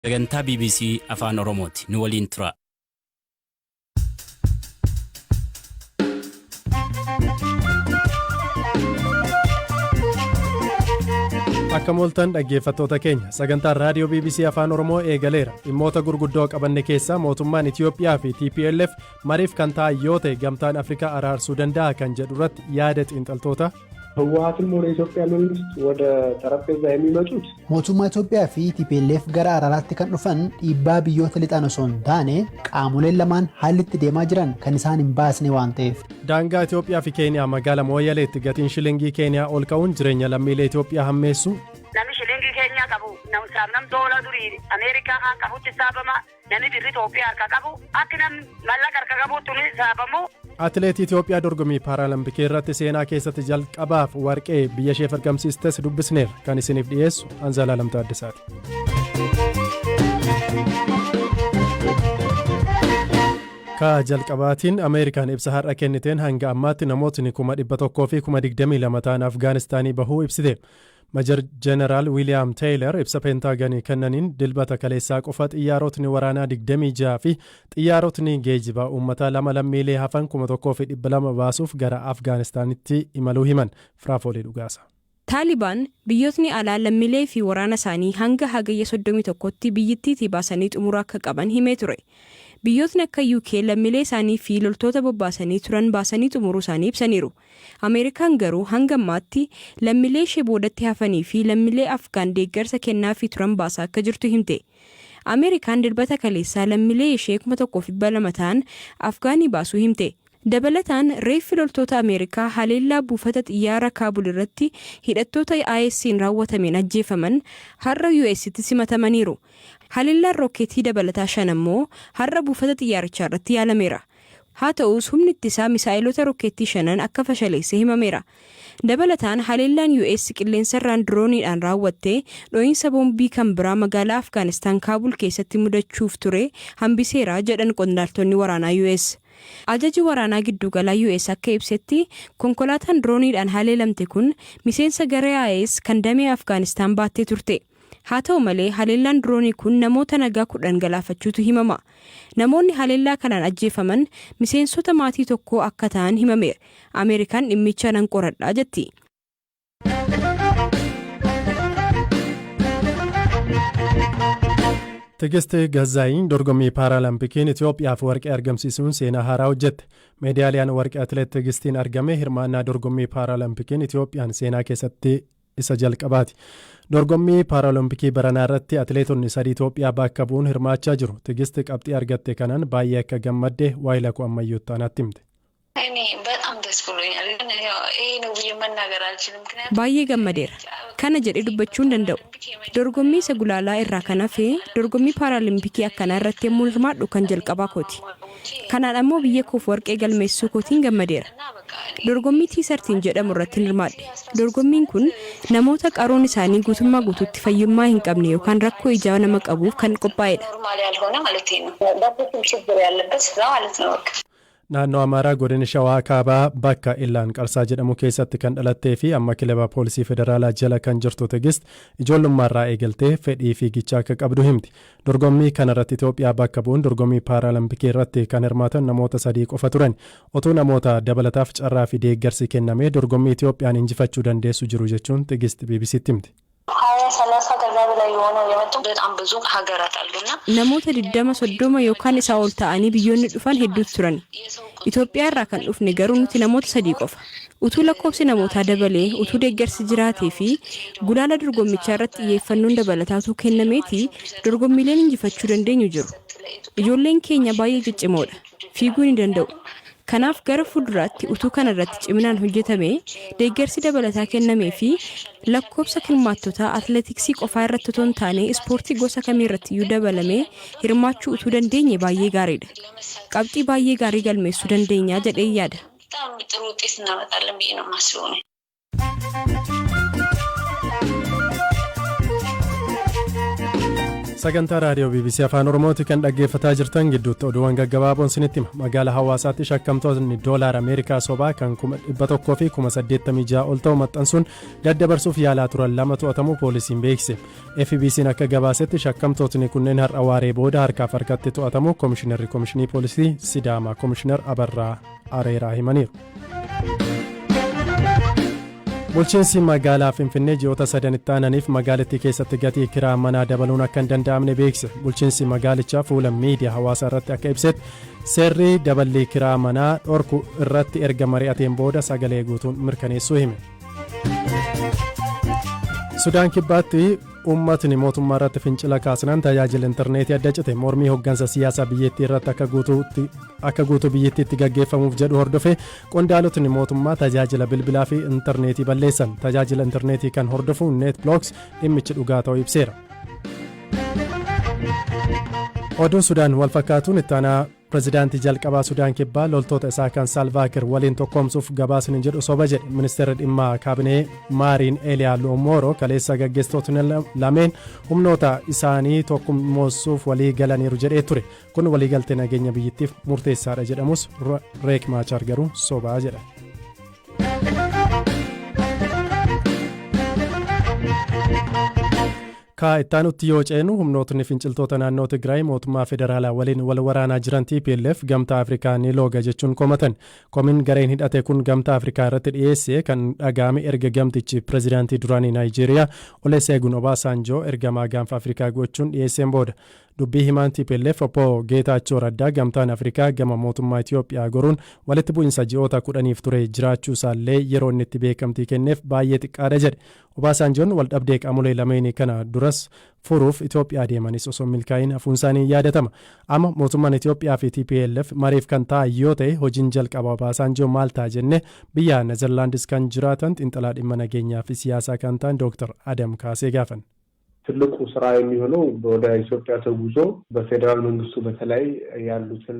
Sagantaa bbc Afaan Oromooti. Nu waliin turaa. Akka mooltan dhaggeeffattoota keenya, sagantaan raadiyoo BBC Afaan Oromoo eegaleera. Dhimmoota gurguddoo qabanne keessaa mootummaan Itiyoophiyaa fi TPLF mariif kan ta'an yoo ta'e gamtaan Afrikaa araarsuu danda'a kan jedhu irratti yaada xiinxaltoota. ህወሀትም ሆነ የኢትዮጵያ መንግስት ወደ ጠረጴዛ የሚመጡት Mootummaa Itoophiyaa fi TPLF gara araaraatti kan dhufan dhiibbaa biyyoota lixaan osoo hin taane qaamoleen lamaan haalli itti deemaa jiran kan isaan hin baasne waan ta'eef. Daangaa Itoophiyaa fi Keeniyaa magaala Mooyyaleetti gatiin shilingii Keeniyaa ol ka'uun jireenya lammiilee Itoophiyaa hammeessu. Namni shilingii Keenyaa qabu namsaaf nam doola durii Ameerikaa kan qabutti saabama, namni birri Itoophiyaa harka qabu akki namni mallaqa harka qabutti ni saabamu. Atileetii Itoophiyaa dorgommii Paaraalampikii irratti seenaa keessatti jalqabaaf warqee biyya isheef argamsiistes dubbisneerra. Kan isiniif dhiyeessu Anzalaalam Taaddasaati. Ka jalqabaatiin Ameerikaan ibsa har'a kenniteen hanga ammaatti namootni 122,000 ta'an Afgaanistaanii bahuu ibsite. Major Jeneraal Wiiliyaam Teeylar ibsa Peentaaganii kennaniin Dilbata kaleessaa qofa xiyyaarotni waraanaa 26 fi xiyyaarotni geejibaa uummataa lama lammiilee hafan 1200 baasuuf gara Afgaanistaanitti imaluu himan. Firaafoolii Dhugaasa. Taalibaan biyyootni alaa lammiilee fi waraana isaanii hanga Hagayya 31tti biyyittiitii baasanii xumuruu akka qaban himee ture. Biyyootni akka UK lammiilee isaanii fi loltoota bobbaasanii turan baasanii xumuruu isaanii ibsaniiru. Ameerikaan garuu hanga ammaatti lammiilee ishee boodatti hafanii fi lammiilee Afgaan deeggarsa kennaafii turan baasaa akka jirtu himte. Ameerikaan Dilbata kaleessaa lammiilee ishee 1200 ta'an Afgaanii baasuu himte. Dabalataan reeffi loltoota Ameerikaa haleellaa buufata xiyyaara Kaabul irratti hidhattoota IS'n raawwatameen ajjeefaman har'a US'tti simatamaniiru. Haleellaan rookeetii dabalataa shan ammoo har'a buufata xiyyaarichaa irratti yaalameera. Haa ta'us humni ittisaa misaa'eloota rookeettii shanan akka fashaleesse himameera. Dabalataan haleellaan US qilleensarraan dirooniidhaan raawwatte dho'iinsa boombii kan biraa magaalaa Afgaanistaan Kaabul keessatti mudachuuf ture hambiseera jedhan qondaaltonni waraanaa US. Ajaji waraanaa gidduugalaa US akka ibsetti konkolaataan dirooniidhaan haleelamte kun miseensa garee IS kan damee Afgaanistaan baattee turte. Haa ta'u malee haleellaan diroonii kun namoota nagaa 10 galaafachuutu himama. Namoonni haleellaa kanaan ajjeefaman miseensota maatii tokkoo akka ta'an himameera. Ameerikaan dhimmicha nan qoradha jetti. Tigist Gazzaayiin dorgommii Paaraalampikiin Itoophiyaaf warqee argamsiisuun seenaa haaraa hojjette. Meedaaliyaan warqee atileet Tigistiin argame hirmaannaa dorgommii Paaraalampikiin Itoophiyaan seenaa keessatti isa jalqabaati. Dorgommii Paaraalompikii baranaa irratti atileetonni sadii Itoophiyaa bakka bu'uun hirmaachaa jiru. Tigist qabxii argatte kanaan baay'ee akka gammadde waayila koo Ammayyuu Ittaanaatti himte. Baay'ee gammadeera. Kana jedhee dubbachuu hin danda'u. Dorgommii isa gulaalaa irraa kan hafe dorgommii Paaraalimpikii akkanaa irratti yommuun hirmaadhu kan jalqabaa kooti. Kanaan ammoo biyya koof warqee galmeessisuu kootiin gammadeera. Dorgommii T-13 jedhamu irrattin hirmaadhe. Dorgommiin kun namoota qaroon isaanii guutummaa guutuutti fayyummaa hin qabne yookaan rakkoo ijaa nama qabuuf kan qophaa'edha. Naannoo Amaaraa Godina Shawaa Kaabaa bakka Illaan Qarsaa jedhamu keessatti kan dhalattee fi amma kilaba Poolisii Federaalaa jala kan jirtu Tigist ijoollummaarraa eegaltee fedhii fiigichaa akka qabdu himti. Dorgommii kanarratti Itoophiyaa bakka bu'uun dorgommii Paaraalampikii irratti kan hirmaatan namoota sadii qofa turan. Otuu namoota dabalataaf carraa fi deeggarsi kennamee dorgommii Itoophiyaan injifachuu dandeessu jiru jechuun Tigist BBCtti himte. Namoota 20, 30 yookaan isaa ol ta'anii biyyoonni dhufan hedduutu turan. Itoophiyaa irraa kan dhufne garuu nuti namoota sadii qofa. Utuu lakkoofsi namootaa dabalee, utuu deeggarsi jiraatee fi gulaala dorgommichaa irratti xiyyeeffannoon dabalataa utuu kennameetii dorgommiileen injifachuu dandeenyu jiru. Ijoolleen keenya baay'ee ciccimoodha. Fiiguu ni danda'u. Kanaaf gara fuulduraatti utuu kana irratti ciminaan hojjetamee, deeggarsi dabalataa kennamee fi lakkoofsa hirmaattotaa atileetiksii qofaa irratti otoo hin taane ispoortii gosa kamiirrattiyyuu dabalamee hirmaachuu utuu dandeenye baay'ee gaariidha. Qabxii baay'ee gaarii galmeessuu dandeenya jedheen yaada. Sagantaa raadiyoo BBC Afaan Oromooti kan dhaggeeffataa jirtan. Gidduutti oduuwwan gaggabaaboon sinitti hima. Magaalaa Hawaasaatti shakkamtoonni doolaara Ameerikaa sobaa kan 186,000 ol ta'u maxxansuun daddabarsuuf yaalaa turan lama to'atamuu poolisiin beeksise. FBC'n akka gabaasetti shakkamtootni kunneen har'a waaree booda harkaaf harkatti to'atamuu Koomishinarri Koomishinii Poolisii Sidaamaa, Koomishinar Abarraa Areeraa himaniiru. Bulchiinsi magaalaa Finfinnee ji'oota sadan itti aananiif magaalattii keessatti gatii kiraa manaa dabaluun akka hin danda'amne beeksise. Bulchiinsi magaalichaa fuula miidiyaa hawaasaa irratti akka ibsetti, seerri daballii kiraa manaa dhorku irratti erga mari'ateen booda sagalee guutuun mirkaneessuu hime. Sudaan Kibbaatti uummatni mootummaa irratti fincila kaasnaan tajaajila intarneetii adda cite. Mormii hoggansa siyaasaa biyyattii irratti akka guutuu biyyattiitti gaggeeffamuuf jedhu hordofe qondaalotni mootummaa tajaajila bilbilaa fi intarneetii balleessan. Tajaajila intarneetii kan hordofu NetBlocks dhimmichi dhugaa ta'uu ibseera. Oduu Sudaan wal fakkaatuun, ittaanaa pirezidaantii jalqabaa Sudaan Kibbaa loltoota isaa kan Saalvaakiir waliin tokkoomsuuf gabaasni jedhu soba jedhe. Ministeerri dhimma kaabinee Maariin Eeliyaa Loommooro kaleessa gaggeessitootni lameen humnoota isaanii tokkummoossuuf walii galaniiru jedhee ture. Kun waliigaltee nageenya biyyattiif murteessaadha jedhamus, Reek Maachaar garuu sobaa jedha. Kaa ittaanutti yoo ceenu, humnootni finciltoota naannoo Tigraay mootummaa federaalaa waliin wal waraanaa jiran TPLF Gamtaa Afrikaa ni looga jechuun komatan. Komiin gareen hidhate kun Gamtaa Afrikaa irratti dhiyeesse kan dhaga'ame erga gamtichi pirezidaantii duraanii Naayijeeriyaa Olusegun Obasanjoo ergamaa Gaanfa Afrikaa gochuun dhiyeesseen booda. Dubbii himaan TPLF obbo Geetaachoo Raddaa Gamtaan Afrikaa gama mootummaa Itoophiyaa goruun walitti bu'insa ji'oota 10f ture jiraachuu isaallee yeroo inni itti beekamtii kenneef baay'ee xiqqaadha jedhe. Obaasaanjoon wal dhabdee qaamolee lameenii kana duras furuuf Itoophiyaa deemanis osoo milkaa'in hafuun isaanii yaadatama. Amma mootummaan Itoophiyaa fi TPLF mariif kan taa'an yoo ta'e, hojiin jalqaba Obaasaanjoo maal ta'a jenne biyya Nezerlaandis kan jiraatan, xiinxalaa dhimma nageenyaa fi siyaasaa kan ta'an Dooktar Adam Kaasee gaafan. ትልቁ ስራ የሚሆነው ወደ ኢትዮጵያ ተጉዞ በፌዴራል መንግስቱ በተለይ ያሉትን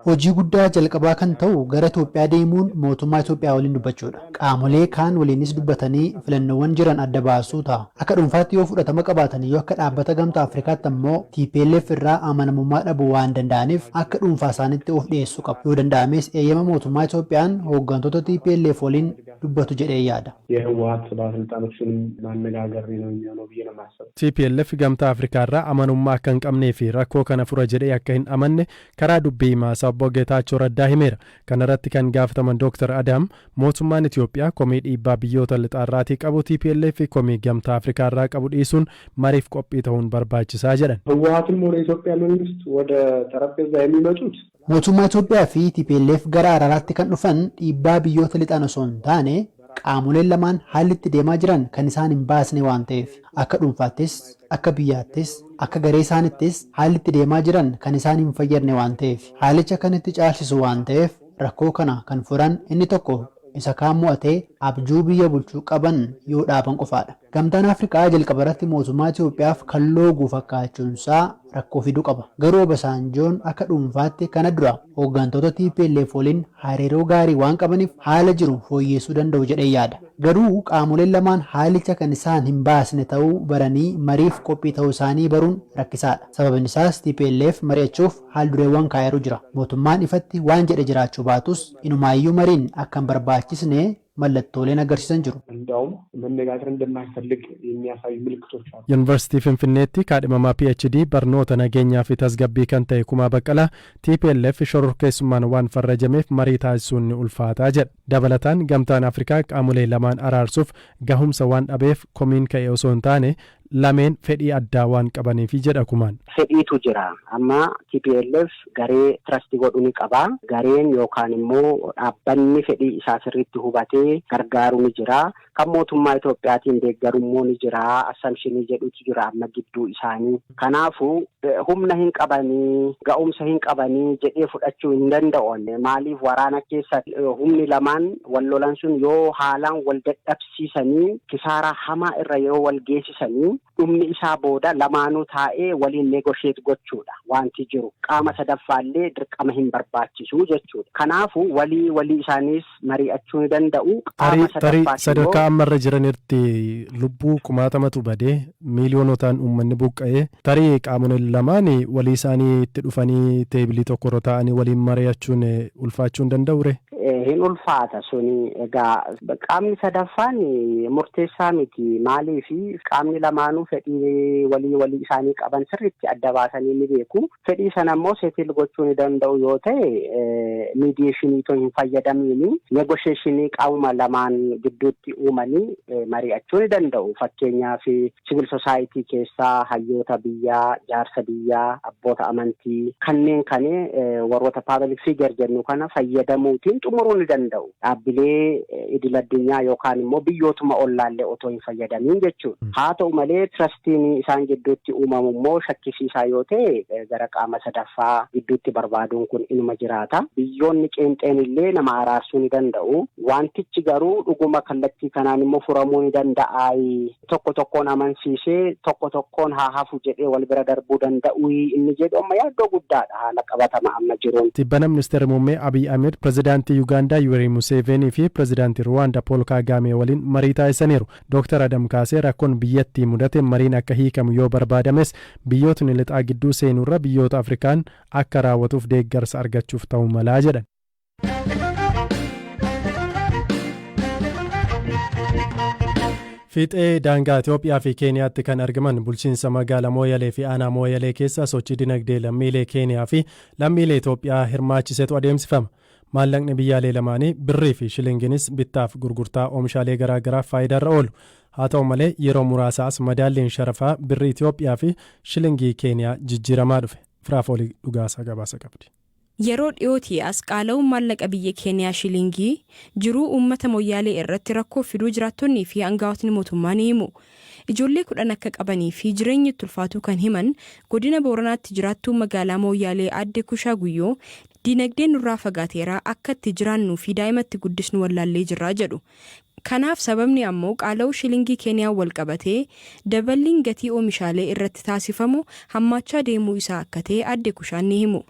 Hojii guddaa jalqabaa kan ta'u gara Itoophiyaa deemuun mootummaa Itoophiyaa waliin dubbachuudha. Qaamolee kaan waliinis dubbatanii filannoowwan jiran adda baasuu ta'a. Akka dhuunfaatti yoo fudhatama qabaatan iyyuu, akka dhaabbata Gamtaa Afrikaatti ammoo TPLF irraa amanamummaa dhabuu waan danda'aniif akka dhuunfaa isaaniitti of dhiyeessuu qabu. Yoo danda'ames eeyyama mootummaa Itoophiyaan hooggantoota TPLF waliin dubbatu jedhee yaada. የህወሀት ባለስልጣኖችንም ማነጋገር ነው የሚሆነው ብዬ ነው የማስበው። TPLF Gamtaa Afrikaa irraa amanummaa akka hin qabnee fi rakkoo kana fura jedhee akka hin amanne karaa dubbii himaasaa obbo Geetaachoo Raddaa himeera. Kana irratti kan gaafataman Dr. Adam, mootummaan Itoophiyaa komii dhiibbaa biyyoota lixaarraatii qabu, TPLF komii Gamtaa Afrikaa irraa qabu dhiisuun mariif qophii ta'uun barbaachisaa jedhan. ህወሀትም ሆነ የኢትዮጵያ መንግስት ወደ ጠረጴዛ የሚመጡት Mootummaa Itoophiyaa fi TPLF gara araaraatti kan dhufan dhiibbaa biyyoota lixaan osoo hin taane, qaamoleen lamaan haalli itti deemaa jiran kan isaan hin baasne waan ta'eef. Akka dhuunfaattis, akka biyyaattis, akka garee isaanittis haalli itti deemaa jiran kan isaan hin fayyadne waan ta'eef, haalicha kan itti caalchisu waan ta'eef, rakkoo kana kan furan inni tokko isa kaan mo'atee abjuu biyya bulchuu qaban yoo dhaaban qofaadha. Gamtaan Afrikaa jalqaba irratti mootummaa Itoophiyaaf kan looguu fakkaachuunsaa rakkoo fiduu qaba. Garuu Obasanjoon akka dhuunfaatti kana dura hooggantoota TPLF waliin hariiroo gaarii waan qabaniif haala jiru fooyyessuu danda'u jedhee yaada. Garuu qaamoleen lamaan haalicha kan isaan hin baasne ta'uu baranii mariif qophii ta'uu isaanii baruun rakkisaadha. Sababni isaas TPLF mari'achuuf haal dureewwan kaa'eeru jira. Mootummaan ifatti waan jedhe jiraachuu baatus, inumaayyuu mariin akka hin barbaachisne mallattooleen agarsiisan jiru. እንዲያውም መነጋገር እንደማይፈልግ የሚያሳዩ ምልክቶች አሉ። Yuunivarsiitii Finfinneetti kaadhimamaa PhD barnoota nageenyaa fi tasgabbii kan ta'e Kumaa Baqqalaa, TPLF shororkeessummaan waan farrajameef marii taasisuun ni ulfaataa jedha. Dabalataan Gamtaan Afrikaa qaamolee lamaan araarsuuf gahumsa waan dhabeef komiin ka'e osoo hin taane, lameen fedhii addaa waan qabaniifi jedha Kumaan. Fedhiitu jira. Amma TPLF garee trust godhu ni qaba. Gareen yookaan immoo dhaabbanni fedhii isaa sirriitti hubatee gargaaru ni jira. Kan mootummaa Itoophiyaatiin deeggaru immoo ni jira. Assumption jedhutu jira amma gidduu isaanii. Kanaafuu humna hin qabanii, ga'umsa hin qabanii jedhee fudhachuu hin danda'u. Maaliif, waraana keessa humni lamaan wal lolan sun yoo haalaan wal dadhabsiisanii, kisaaraa hamaa irra yoo wal geessisanii Dhumni isaa booda lamaanuu taa'ee waliin negotiate gochuudha wanti jiru. Qaama sadaffaallee dirqama hin barbaachisu jechuudha. Kanaafu walii walii isaaniis mari'achuu ni danda'u. Qaama Tarii sadarkaa ammarra jiranitti lubbuu kumaatamatu badee, miiliyoonotaan uummanni buqqa'ee, tarii qaamoleen lamaan walii isaanii itti dhufanii teebilii tokkorra taa'anii waliin mari'achuun ulfaachuu hin danda'u? Hin ulfaata suni. Egaa qaamni sadaffaan murteessaa miti. Maaliifi, qaamni lamaanuu fedhii walii walii isaanii qaban sirriitti adda baasanii ni beeku. Fedhii sana immoo settle gochuu ni danda'u yoo ta'e, mediation otoo hin fayyadamiini negotiation qaamuma lamaan gidduutti uumanii mari'achuu ni danda'u. Fakkeenyaaf, civil society keessaa hayyoota biyyaa, jaarsa biyyaa, abboota amantii, kanneen kan warroota public figure jennu kana fayyadamuutiin xumuruu ni danda'u. Dhaabbilee idil addunyaa yookaan immoo biyyootuma ollaallee otoo hin fayyadamiin jechuudha. Haa ta'u malee, trustiin isaan gidduutti uumamu immoo shakkisiisaa yoo ta'e, gara qaama sadaffaa gidduutti barbaaduun kun inuma jiraata. Biyyoonni qeenxeen illee nama araarsuu ni danda'u. Wantichi garuu dhuguma kallattii kanaan immoo furamuu ni danda'a. Tokko tokkoon amansiisee tokko tokkoon haa hafu jedhee wal bira darbuu danda'u inni jedhu amma yaaddoo guddaadha haala qabatama amma jiruun. Tibbana Ministeera Muummee Abiy Ahmed Pirezidaantii Yuugaandaa Yuwerii Museveenii fi Pirezidaantii Ruwaandaa Pool Kaagaamee waliin marii taasisaniiru. Dooktar Adam Kaasee rakkoon biyyattii mudate mariin akka hiikamu yoo barbaadames, biyyootni lixaa gidduu seenurra biyyoota Afrikaan akka raawwatuuf deeggarsa argachuuf ta'uu malaa jedhan. Fiixee daangaa Itoophiyaa fi Keeniyaatti kan argaman bulchiinsa magaalaa Mooyalee fi aanaa Mooyalee keessa sochii dinagdee lammiilee Keeniyaa fi lammiilee Itoophiyaa hirmaachisetu adeemsifama. Maallaqni biyyaalee lamaanii birrii fi shilingiinis bittaaf gurgurtaa oomishaalee garaagaraaf faayidaarra oolu. Haa ta'u malee, yeroo muraasaas madaalliin sharafaa birrii Itoophiyaa fi shilingii Keeniyaa jijjiiramaa dhufe. Firaafoolii Dhugaasaa gabaasa qabdi. Yeroo dhiyootii as qaala'uun maallaqa biyya Keeniyaa shilingii jiruu uummata Moyyaalee irratti rakkoo fiduu jiraattonnii fi aangawootni mootummaa ni himu. Ijoollee 10 akka qabanii fi jireenyi itti ulfaatuu kan himan godina Booranaatti jiraattuu magaalaa Mooyyaalee Aadde Kushaa Guyyoo, diinagdeen nurraa fagaateera, akka itti jiraannuu fi daa'ima itti guddisnu wallaallee jirra jedhu. Kanaaf sababni ammoo qaala'uu shilingii Keeniyaan walqabatee daballiin gatii oomishaalee irratti taasifamu hammaachaa deemuu isaa akka ta'e Aadde Kushaan ni himu.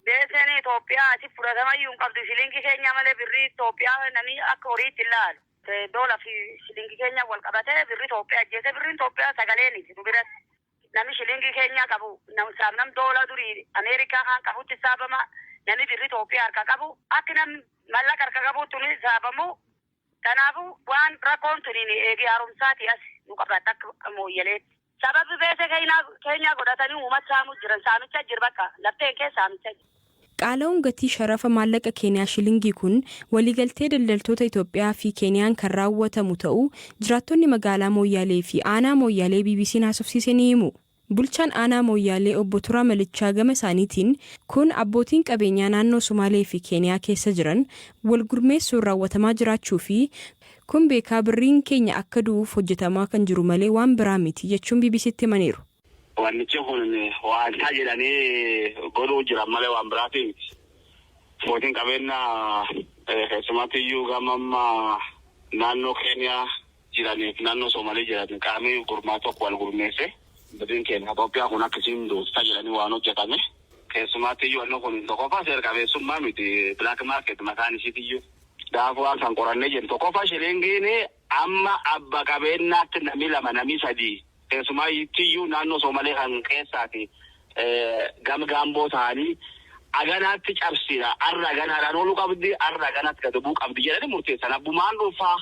Beeseen Itoophiyaa asi fudhatamayyuu hin qabdu. Shilingii keenya malee birrii Itoophiyaa namni akka horiitti hin laalu. Doola fi shilingii keenya wal qabatee birrii Itoophiyaa ajjeese. Birriin Itoophiyaa sagaleeni nu biratti. Namni shilingii keenya qabu saaf nam doola durii Ameerikaa kan qabutti saabama. Namni birrii Itoophiyaa harka qabu akka namni mallaqa harka qabutti ni saabamu. Kanaafuu waan rakkoon tuniin eegi haaromsaati as nu qabata akka Mooyyaleetti. Sababbi beese keenyaa godhatanii uummata saamu jiran, saamicha jira, bakka lafteen keessa saamicha jira. Qaala'uun gatii sharafa maallaqa Keeniyaa shilingii kun waliigaltee daldaltoota Itoophiyaa fi Keeniyaan kan raawwatamu ta'uu jiraattonni magaalaa Mooyyaalee fi aanaa Mooyyaalee BBC'n haasofsiise ni himu. Bulchaan aanaa Mooyyaalee obbo Turaa Malichaa gama isaaniitiin, kun abbootiin qabeenyaa naannoo Sumaalee fi Keeniyaa keessa jiran wal gurmeessuun raawwatamaa jiraachuu fi kun beekaa birriin keenya akka du'uuf hojjetamaa kan jiru malee waan biraa miti jechuun BBCtti himaniiru. Wannichi kun waanta jedhanii godhuu jiran malee waan biraati miti. Abbootiin qabeenyaa keessumatti iyyuu gama amma naannoo Keeniyaa jiraniif naannoo Soomalii jiran qaamni gurmaa tokko wal gurmeesse birriin keenya Itoophiyaa kun akkasiin duusta jedhanii waan hojjetame. Keessumatti iyyuu wanni kun tokkoffaa seera qabeessummaa miti, black market mataan isiitiyyuu. Gaafa waan kan qorannee jennu, tokkoffaa shilingiin amma abba qabeenyaatti nami lama, nami sadii, keessumaatti iyyuu naannoo Soomalee kan keessaati gama gaamboo ta'anii aganaatti cabsiidha. Arra aganaadhaan ooluu qabdi, arra aganaatti gad bu'uu qabdi jedhanii murteessan. Abbumaan dhuunfaa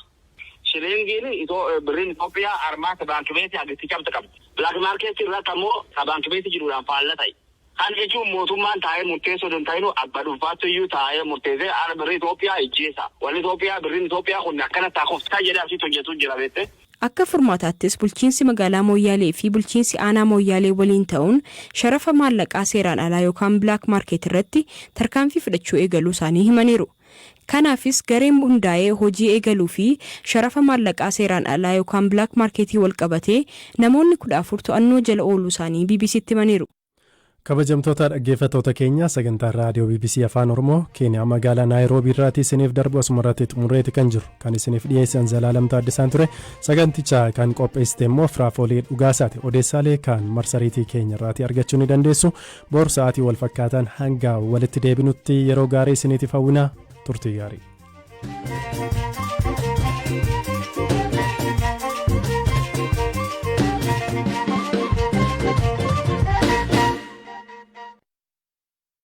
shilingiin birriin Itoophiyaa armaata baankii beetii agitti cabte qabdi. Black market irratti ammoo ka baankii beetii jiruudhaan faalla ta'e. Kan jechuun mootummaan taa'ee murteessuu danda'inu, abba dhuunfaatti iyyuu taa'ee murteessee arra birrii Itoophiyaa ijjeessa. Wanni Itoophiyaa, birriin Itoophiyaa kun akkana taa'uuf jedhee asitti hojjetu jira beekte. Akka furmaataattis bulchiinsi magaalaa Mooyyaalee fi bulchiinsi aanaa Mooyyaalee waliin ta'uun sharafa maallaqaa seeraan alaa yookaan black market irratti tarkaanfii fudhachuu eegaluu isaanii himaniiru. Kanaafis gareen hundaa'ee hojii eegaluu fi sharafa maallaqaa seeraan alaa yookaan black marketii wal qabatee namoonni 14 to'annoo jala ooluu isaanii BBCtti himaniiru. Kabajamtoota dhaggeeffattoota keenya, sagantaan raadiyoo BBC Afaan Oromoo Keeniyaa magaalaa Naayiroobii irraatii isiniif darbu asuma irratti xumureeti kan jiru. Kan isiniif dhiyeessan Zalaalam Taaddasaan ture. Saganticha kan qopheessite immoo Firaafoolii Dhugaasaati. Odeessaalee kan marsariitii keenya irraatii argachuu ni dandeessu. Boor sa'aatii wal fakkaataan hanga walitti deebinutti yeroo gaarii isiniitiif hawwina, turtii gaarii.